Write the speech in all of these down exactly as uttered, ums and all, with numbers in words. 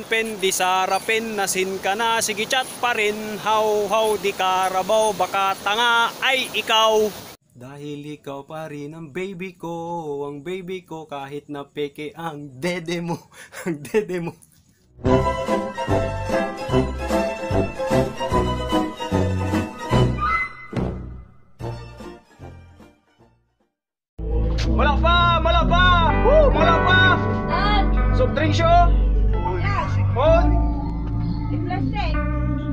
Pen di Sara, pen nasin ka na, sige chat pa rin, haw, haw, di karabaw, baka tanga ay ikaw. Dahil ikaw pa rin ang baby ko, ang baby ko, kahit na peke ang dede mo, ang dede mo. Malakpa! Malakpa! Woo! Malakpa! Soft drinks yo! On!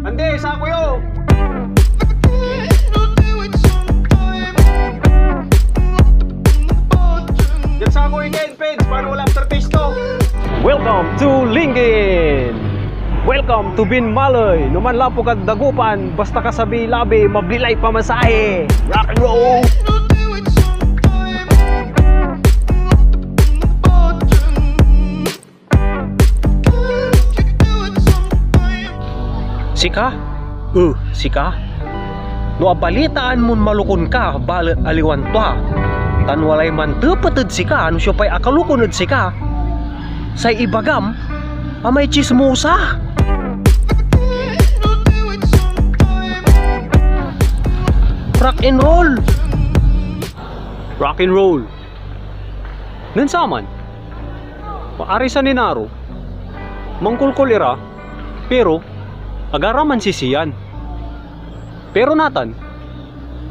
Ande, sako yo! Yan sako iken, Peds, para wala aftertaste to. Welcome to Linggin! Welcome to Binmaloy! No manlapu kad Dagupan, basta kasabi labi, mablilay pamasahe! Rock and roll! Sika? Eh, sika? No abalitaan mon malokon ka, balet aliwan tua, tan walay mantepet ed sika no siopay akalokon ed sika, say ibagam a may tsismosa. Rock and roll. Rock and roll. Nen saman, maarisan inaro, mangkolkol ira, pero agara mansisian. Pero natan,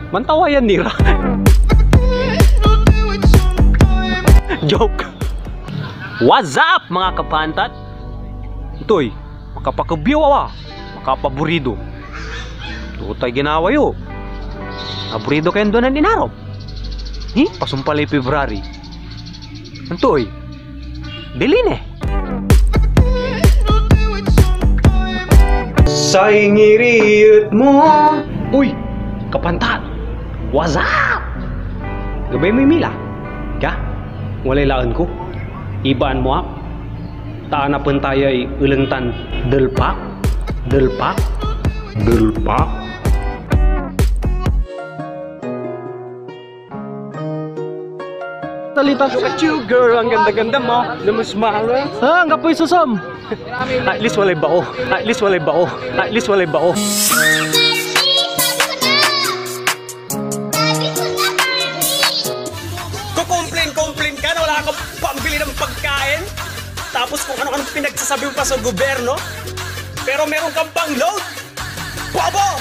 mantawayan ni ra. Joke. What's up, mga kapantat? Itoy, makapakebyo awa, makapaburido. Tutay ginawa yo. Aburido kayon duanan inaro. Hi, pasumpalay February. Antoy? Diline. Say ngiriet mo. Uy, kapantat. What's up? Gabay moy mila. Ka? Walay laen ko. Ibaan mo ak. Ta anapen tayay eleng tan delpak, delpak, delpak. Salita. Look at you, girl. Ang ganda-ganda mo. Lumus mahal, eh. Ah, anggapoy susom. At least walay bao. At least walay bao. At least walay bao. Kukomplain-complain ka na wala kang pambili ng pagkain. Tapos kung ano-ano pinagsasabi mo pa sa gobyerno. Pero meron kang pang load. Bobo!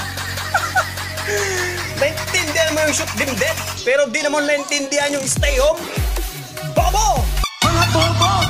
Naintindihan mo yung shoot dimdem, pero di naman naintindihan yung stay home. Bobo! Mga bobo!